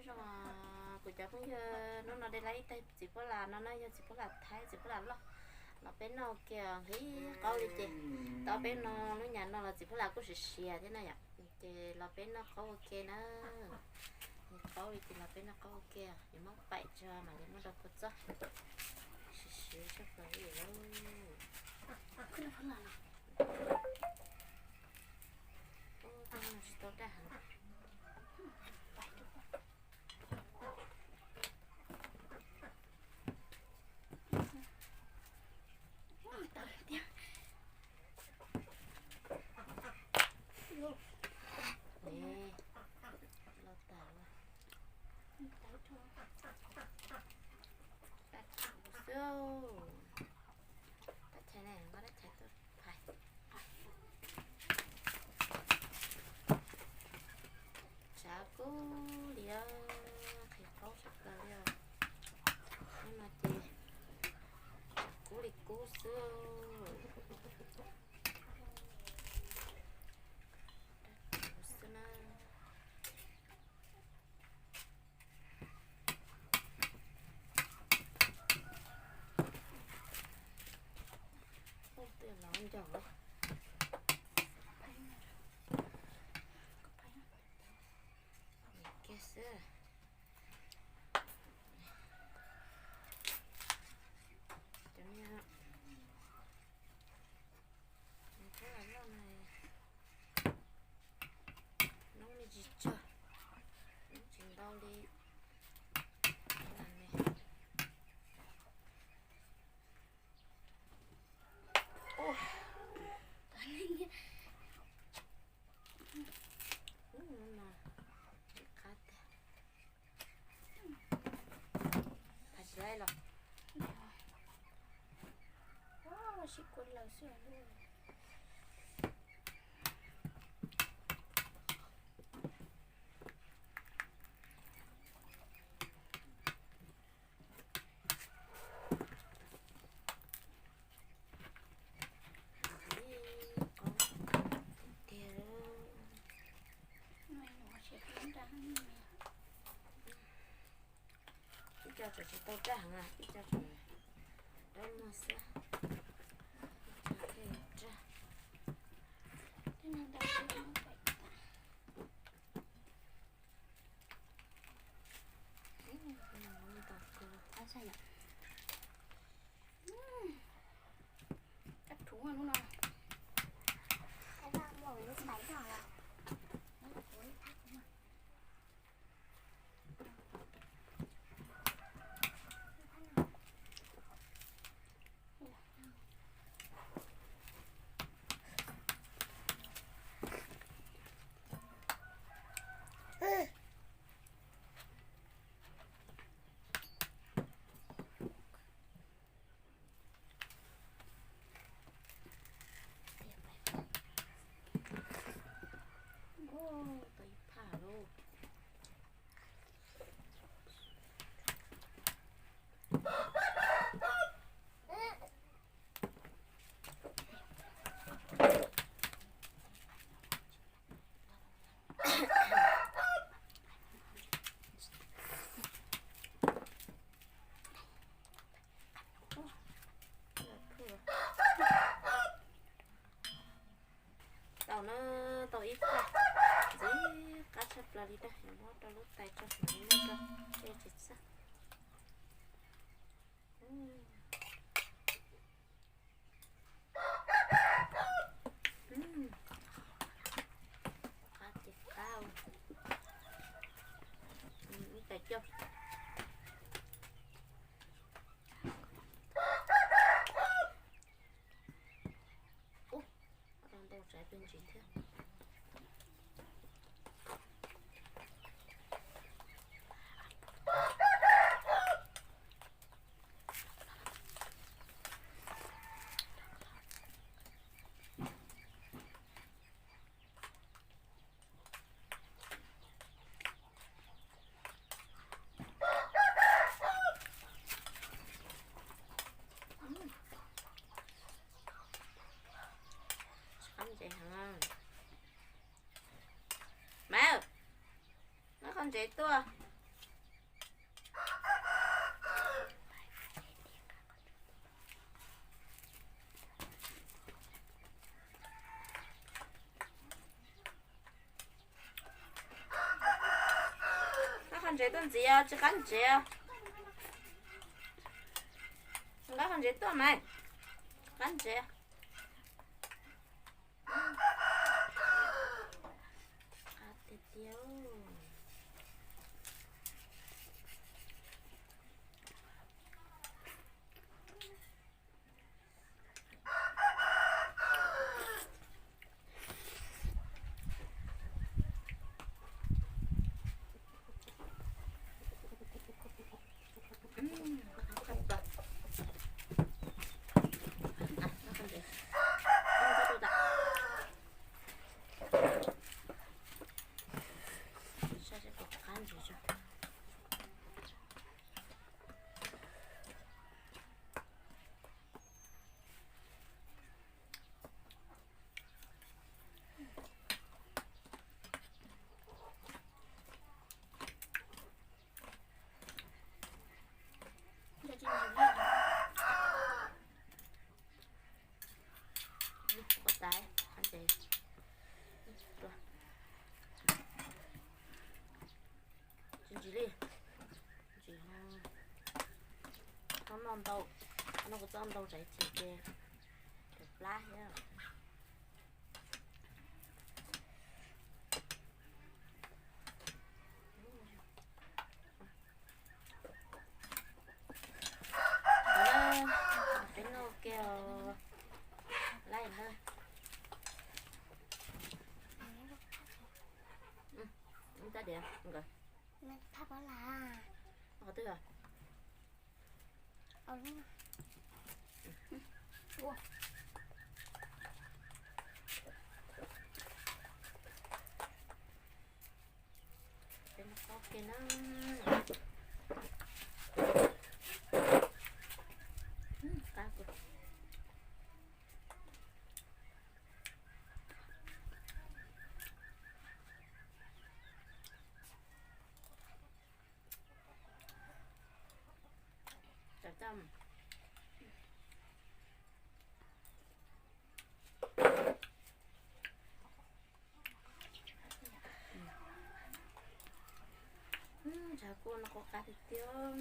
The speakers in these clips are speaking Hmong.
Zoo, kuv cov phooj ywg, hnub no de lab ib tag txiv phuab las no na, yog txiv phuab las Thaib, txiv phuab las loj. Los peb noj ua ke, nqhis qaub li ces. Tau peb no lub nyam no los txiv phuab las kuj siav siav thiab na yom. Ces los peb noj qaub ua ke na. Nqhis qaub li ces los peb noj qaub ua ke, yuav muab paim tso mam li muab rau kua txob. Siav siav tshaj plaws li lawm. Ub, tej no tsis tau daj heev. Los tas xwb. Dab tshais ne, muab dab tshais tuaj phais. Tshav kub li, nqhis qaub tshaj plaws li os. Hnub no ces kub li kub xwb. Dab tsi xwb na. Ub, twb los ncaug lawm. Kiag xwb. Cov niag, niag phuab las loj no, noob li tsis tsawg, noob tsis ntau li. Ub, no qab tiag. Phais tsis laib los? Sib kua laws xwb lauj. Tiag, ib co tseem tsis tau raj heev, ib co tseem dawb muag xwb, ib co thiaj raj. Cab rhuv lub no. Tau ib phaj lauj. Tau na, tau ib phaj ntxim qab tshaj plaws li na, yuav muab rau lub tais tso mam li noj rau, tej tsis txawj. Qab ces qab, ib tais coj. Ub, ntau ntau tsav pes ntsis thiab. Qab ntses heev. Maiv, muab qhov ntses tuaj. Ntsev tuaj ntxiv, tsis qab ntsev. Nqa qhov ntsev tuaj mas, tsis qab ntsev. Qab tiag tiag. Tsis ntsis li, ntsis ho noj ntau, noj kua txob ntau zais chim ces plab thiab. Peb noj ke os, laij na. Tab diav nkawd qhov twg os? Peb noj qaub kiag na. Qab kawg. Ntsav kuj noj qab tiag tiag.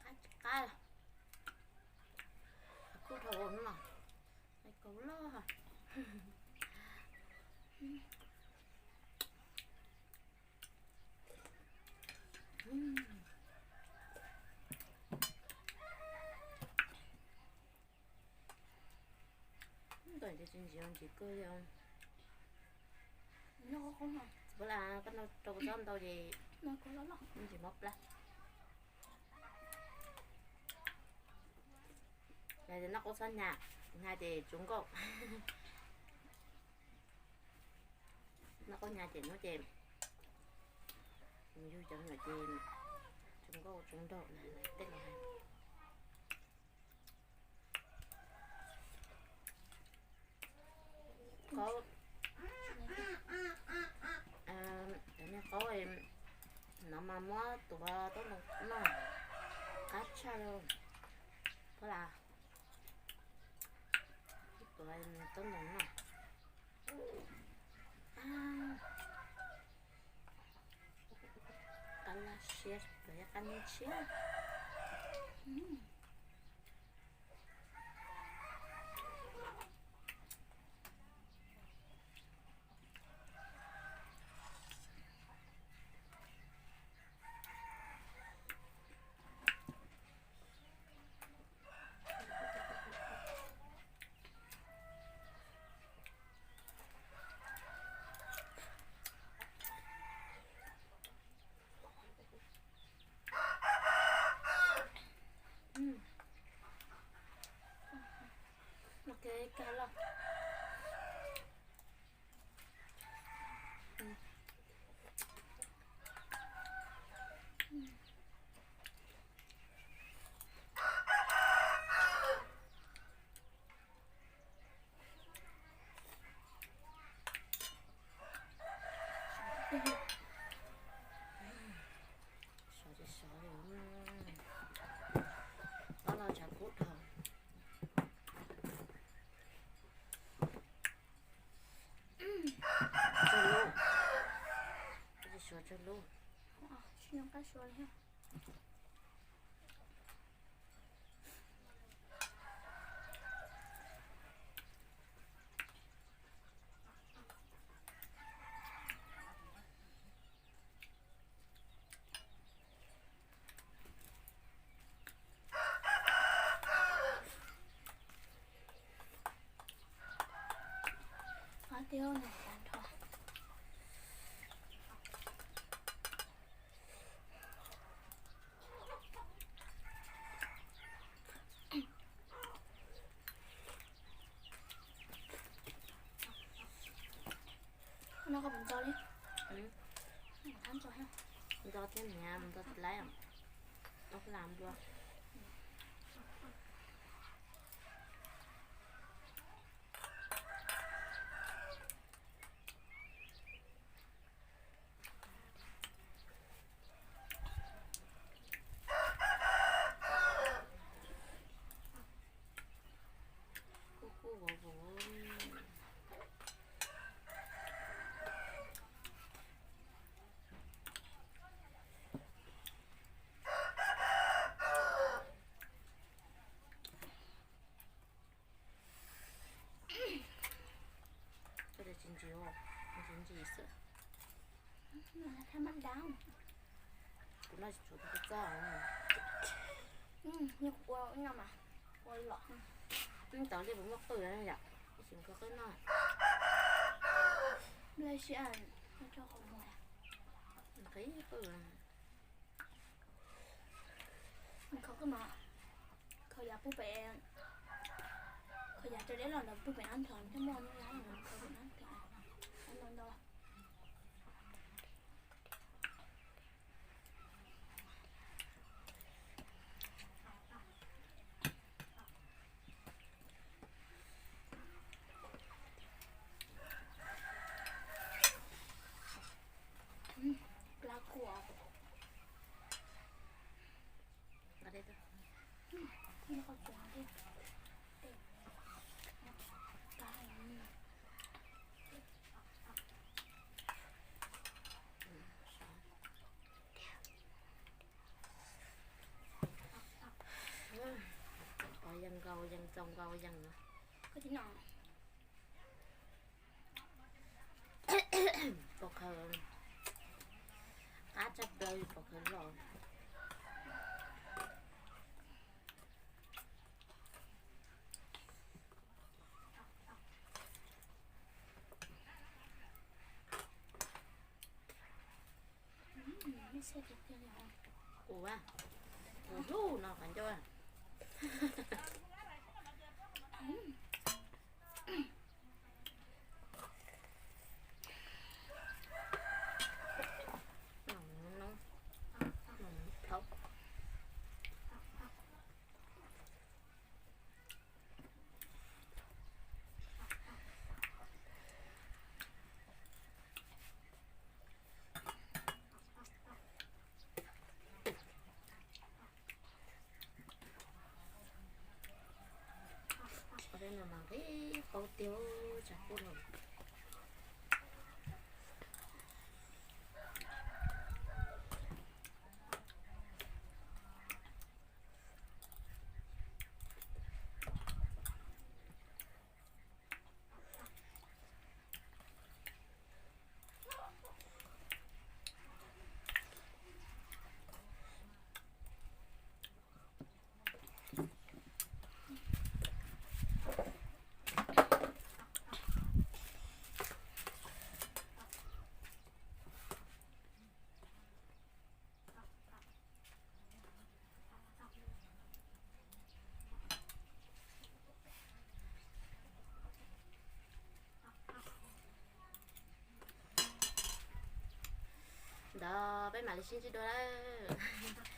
Qab tsis qab, kuj dhau no, kaus loj. Ntawm ces tsis ntsim ntsim kawg li. Txiv Paj Las, koj noj rau kua txob ntau ces ntsim mob plab. Yog tias noj qaub txob hnyav, hnyav ces tsuv nkauj. Noj qaub hnyav ces hnub ces yug cov me nyuam ces tsuv nkauj tsuv nraug na, tej laus hais. Qaub, cov niag qaub no mas muab tuav taub ntoo noj, qab tshaj li. Paj Las, tuav taub ntoo noj. Qab laj siab, tuav ib qab ntshiab. Ok, kag loj. Sua li thiab. Qab tiag no tag nrho. No koj puas ntxo li? Ntxo thiab niam, ntxo tsis laib os. Tau lam nplua. Kub kub vov vov. Koj tsis ntsim, ntsim ntsim xwb. Thab mab dab. Kuv noj tsis tshua tau kua txob. Ua ib no mas ua lom. Tau li puas muaj qwj yom? Ib sim kho qwj noj. Nplej siab, noj tso qhov muag. Qhib qwj. Kho qwj mas, kho yav pub pem, kho yav cov deb los ntawd pub pem nab nthos, thiaj muaj nab nthos, kho pem nab nthos. Ntau ntau. Plab kua. Yees nkaus yees txaus nkaus yees. Pov khawv qab tshaj plaws, pov khawv los. Ua, ua hlub no qhov ncauj. Ua tej no mas nqis qaub tiag, tsam kub no. Ntawd peb mam li sib ntsib dua lawm.